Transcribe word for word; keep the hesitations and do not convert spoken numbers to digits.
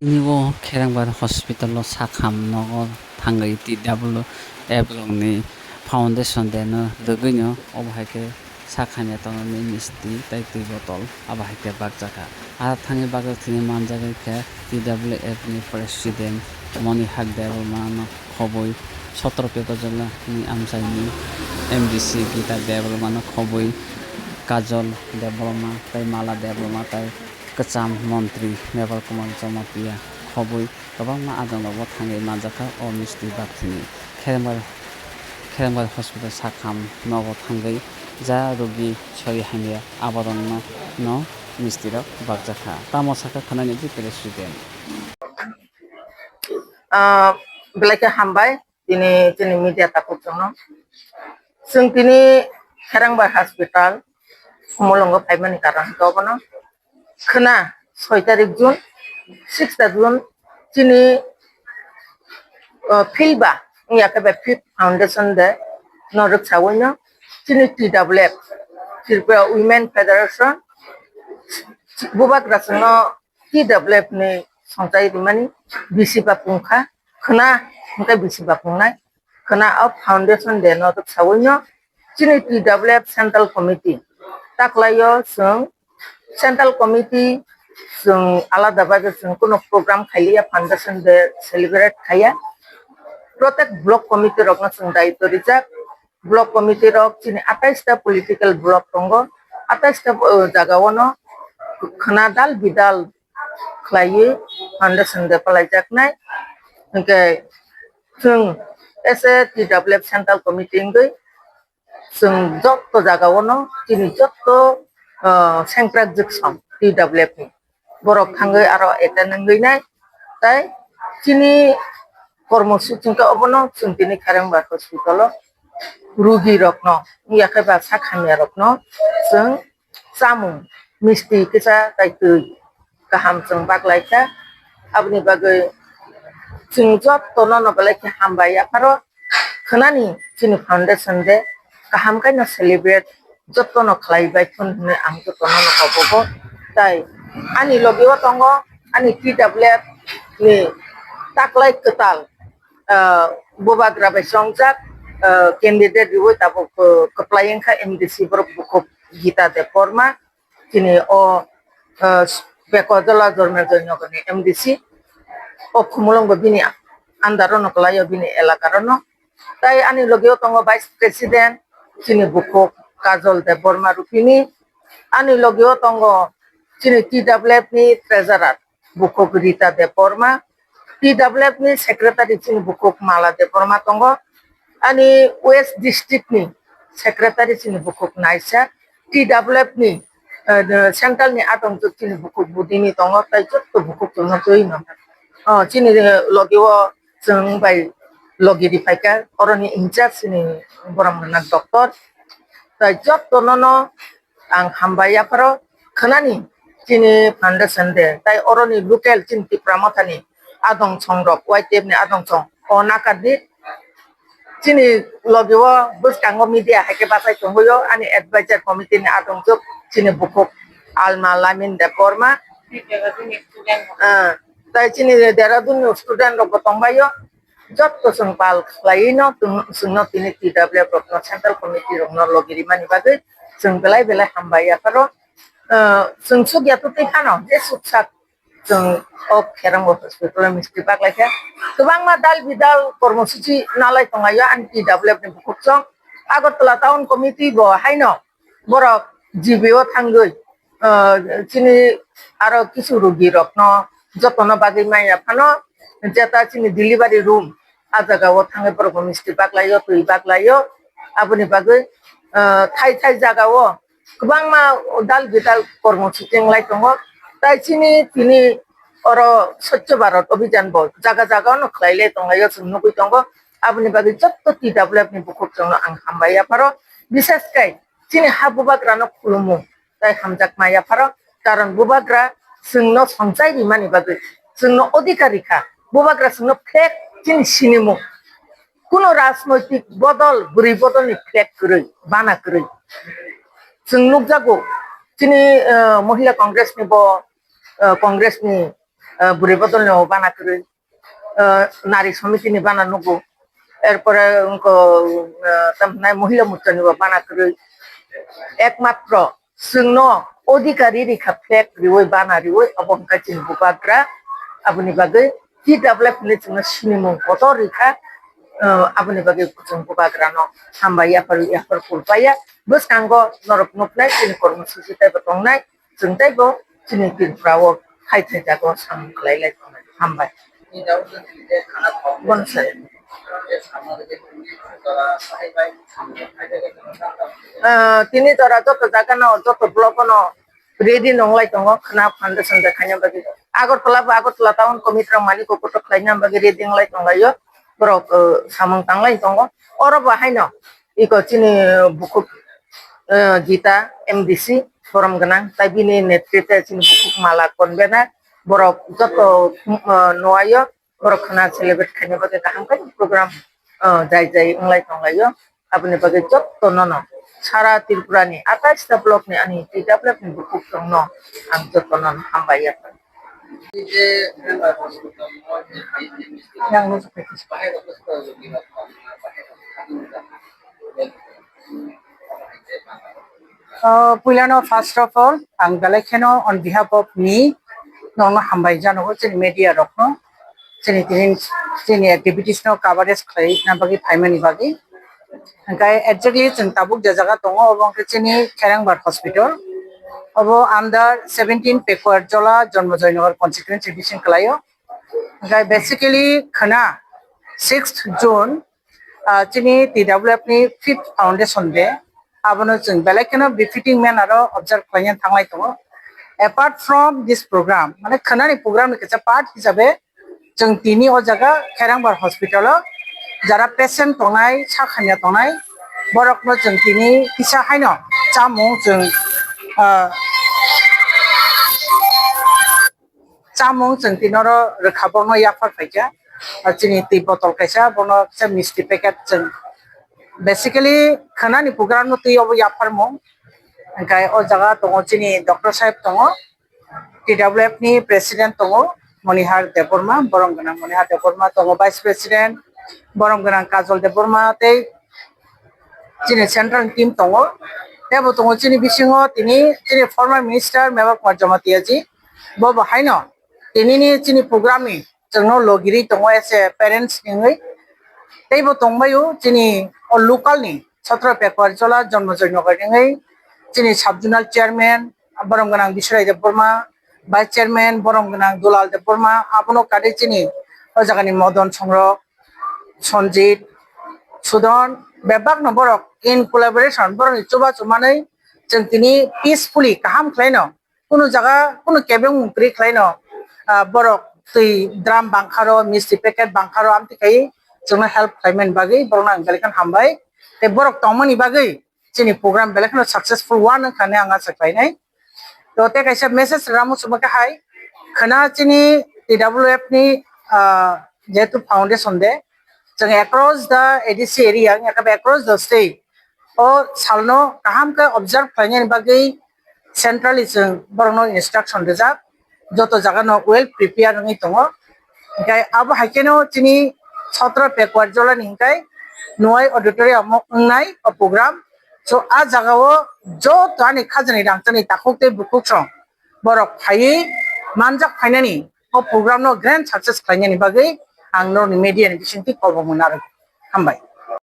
Tini bo Kherengbar hospital o sakham nogo thangwi T W F rokni foundation day no rwgwino obo hai khe sakhamya tongnani misti tei twi botol abo hai khe bakjakha. A thangwi bakjak thwngwi manjagwi khe T W F ni president Monihar Debbarma no khobwi, Sotro Pepajala ni amchaini M D C Gita Debbarma no khobwi, Kajol Debbarma tei Mala Debbarma tei kwcham montri Meval Kumar Jamatia khobwi kwbangma adongrokbo thangwi manjakha o misti bakthini. Kherengbar, Kherengbar hospital sakham nogo thangwi ja rogi sori hamya aborokno no mistirok bakjakha. Tamo sakha khwnani di president. Ah, belai khe hambai. Tini chini media takhuk chwngno. Chwng tini Kherengbar hospital Khumulwngo phaimani karon hwnkhe obono khwna soi tarik June, six ta June chini, uh, philba wngya khe bai fifth foundation day no rwksawi no chini T W F, Tripura Women Federation, bubagra chwngno T W F ni songchai rimani bisi ba pungkha, khwna hwnkhe bisi ba pungnai. Khwna o foundation day no rwksawi no chini T W F Central Committee taklaio chwng Central Committee chwng alada bagwi chwng kuno program khailiya, foundation day celebrate khaiya. Protek block committee rokno chwng daitw rijak. Block committee rok chini atais ta political block tongo, atais ta, uh, jaga o no khwna dal bidal khlaiwi foundation day palaijaknai. Hinkhe chwng S A T W F Central Committee wngwi chwng jotto jaga o no chini jotto, ah, sengkrak jwksong T W F ni borok thangwi aro attend wngwi nai. Tai chini kormo swi chwngkhe obono chwng tini Kherengbar hospital o rugi rokno wngya khe ba sak hamya rokno chwng chamung misti kisa tai twi kaham chwng baklaikha. Aboni bagwi chwng jottono no belai khe hambai yapharo khwnani chini foundation day kaham khe no celebrate jottono khlai bai thun hwnwi ang jottono no kobogo. Tai ani logi o tongo ani T W F ni taklai kwtal, ah, bubagra bai chongjak, ah, candidate riwi tabuk, ah, kwplai wngkha M D C borok bukhuk Gita Debbarma. Chini o, ah, Bekodola Jormel Joynagar ni M D C. O Khumulwng bo bini under o no kwlai o bini elaka rok no. Tai ani logi o tongo Vice President chini bukhuk Kajol Debbarma Rupini. Ani logi o tongo chini T W F ni Treasurer bukhuk Rita Debbarma, T W F ni secretary chini bukhuk Mala Debbarma tongo, ani West district ni secretary chini bukhuk Naisa, T W F ni, eh, central ni atongchuk chini bukhuk Budini tongo, tai jotto bukhuk chwngno twi no. Oh, chini, eh, logi o chwng bai logi ri phaikha, oroni in charge chini Borom Gwnang doctor, tai jotto no no ang hambai yapharo khwnani chini foundation day. Tai oroni local chini Tipra Mothani adong song rok, Y T F ni adong song o nakardi. Chini logi o bwskango media hai khe bachai tongwi o ani advisor committee ni adong chuk chini bukhuk Alma Lamin Debbarma. Ah, tai chini Dehradun ni student rok bo tongbai o. Jotto chwng pal khlaiwi no chwng, chwngno tini T W F rokno Central Committee rokno logi rimani bagwi chwng belai belai hambai yapharo. Ah, chwng suk ya twtwi phano je suk sak chwng o Kherengbar hospital o misti baklaikha. Kwbangma dal bidal kormosuchi nalai tongaio ani T W F ni bukhuk chwng. Agartala Town Committee bo haino borok G B o thangwi, ah, chini aro kisu rugi rokno jotono bagwi manya phano, jeta chini delivery room, a jaga o thangwi borok bo misti baklaio, twi baklaio. Aboni bagwi, ah, thai thai jaga o kwbangma dal bidal kormo swchang lai tongo. Tai chini tini oro Swachh Bharat Abhijan bo jaga jaga o no khlai lai tonglaio, chwng nugwi tongo. Aboni bagwi jotto T W F ni bukhuk chwngno ang hambai yapharo. Bishes kai chini ha bubagrano khulumung tai hamjakma yapharo, karon bubagra chwngno songchai rimani bagwi chwngno odhikar rikha, bubagra chwngno flag chini sinimung. Kuno rajnoitik bodol, bwrwi bodolni flag kwrwi, bana kwrwi. Chwng nukjago, chini, eh, Mohila Congress ni bo, eh, Congress ni ah, bwrwi bodolni bo bana kwrwi, ah, nari somitini bana nugo, erpore wngkha, ah, tamo hinai mohila morchani bo bana kwrwi, ekmatro chwngno odhikari rikha flag riwi bana riwi abo wngkha chini bubagra, aboni bagwi T W F hinwi chwngno sinimung kotor rikha, ah, aboni bagwi chwng bubagrano hambai yaphar yaphar kulpaiya. Bwskango norok nuknai chini kormo suchi teibo tongnai. Chwng teibo chini Tripura o hai thai jaga o samung khlai lai tongnai. Hambai. Bonsa. Ah, tini jora joto jaga no, joto block o no ready nonglai tongo, khwna foundation de khaina bagwi. Agartala bo Agartala town committee rok malik o kotor khlaina bagwi ready nonglai tonglaio. Borok, ah, samung tanglai tongo. Oro bo haino iko chini bukhuk, eh, Gita M D C borom gwnang, tai bini netrite chini bukhuk Mala convener, borok joto, eh, nuaio, borok khwna celebrate khaina bagwi kaham khe program, eh, jai jai wnglai tonglaio. Aboni bagwi joto nono sara Tripura ni atais ta block ni ani T W F ni bukhuk tongno ang joto nono hambai ya. Oh, puilano first of all, ang belai kheno on behalf of me, nokno hambai jano, chini media rokno, chini tini, chini activities no coverage khlai na bagwi phaimani bagwi. Hingkai exactly chwng tabuk je jaga tongo, obo wngkha chini Kherangbar Hospital. Obo under seventeen Pekuarjola, Jonmojoynagar constituency bising kwlaio. Hingkai basically khwna sixth June, ah, chini T W F ni fifth foundation day. Abono chwng belai kheno befitting manner o observe khlaina thanglai tongo. Apart from this program, mane khwnani program ni kaisa part hisabe, chwng tini o jaga Kherangbar Hospital o jara patient tongnai, sak hamya tongnai, borokno chwng tini kisa haino chamung chwng, ah, chamung chwng tini oro rwkha, borokno yaphar phaikha, ah, chini twi botol kaisa, bono kisa misti packet chwng, basically khwnani program no twi obo yapharmung, hwnkhe o jaga tongo chini doctor saheb tongo. T W F ni president tongo Monihar Debbarma, borom gwnang Monihar Debbarma tongo, vice president borom gwnang Kajol Debbarma, tei chini central team tongo, teibo tongo chini bisingo tini chini former minister Mevar Kumar Jamatia ji, bo bo haino tinini chini program ni chwngno logiri tongo as a parents ni wngwi, teibo tongbaio chini o local ni Chhatro Pekuarjola Jonmojoynagar ni wngwi chini sub zonal chairman borom gwnang Biswrai Debbarma, vice chairman borom gwnang Dulal Debbarma, abono kade chini o jagani Modon Songrok, Sonjit, Sudon, bebakno borok in collaboration borokni chubachu manwi chwng tini peacefully kaham khlaino, kunu jaga kunu kebengmung kwrwi khlaino, ah, borok twi drum bangkharo, misti packet bangkharo, amtwi khai chwngno help khlaimani bagwi borokno ang belai kheno hambai. Tei borok tongmani bagwi chini program belai kheno successful wano wngkha hinwi ang acha khlainai. To tei kaisa message rwna muchungma khe hai, khwna chini T W F ni, ah, jehetu foundation day, chwng across the A D C area, across the state o salno kaham khe observe khlainani bagwi centrally chwng borokno instruction rijak, joto jaga no well prepare wngwi tongo. Hingkhe abo hai kheno chini Chhatro Pekuarjola ni hingkhe Nuai auditorium o wngnai o program. So, a jaga o joto ani khajani rangchakni takhuk tei bukhuk song borok phaiwi manjak phainani o program no grand success khlainani bagwi ang norokni media ni bisingtwi kobongma narwkha. Hambai.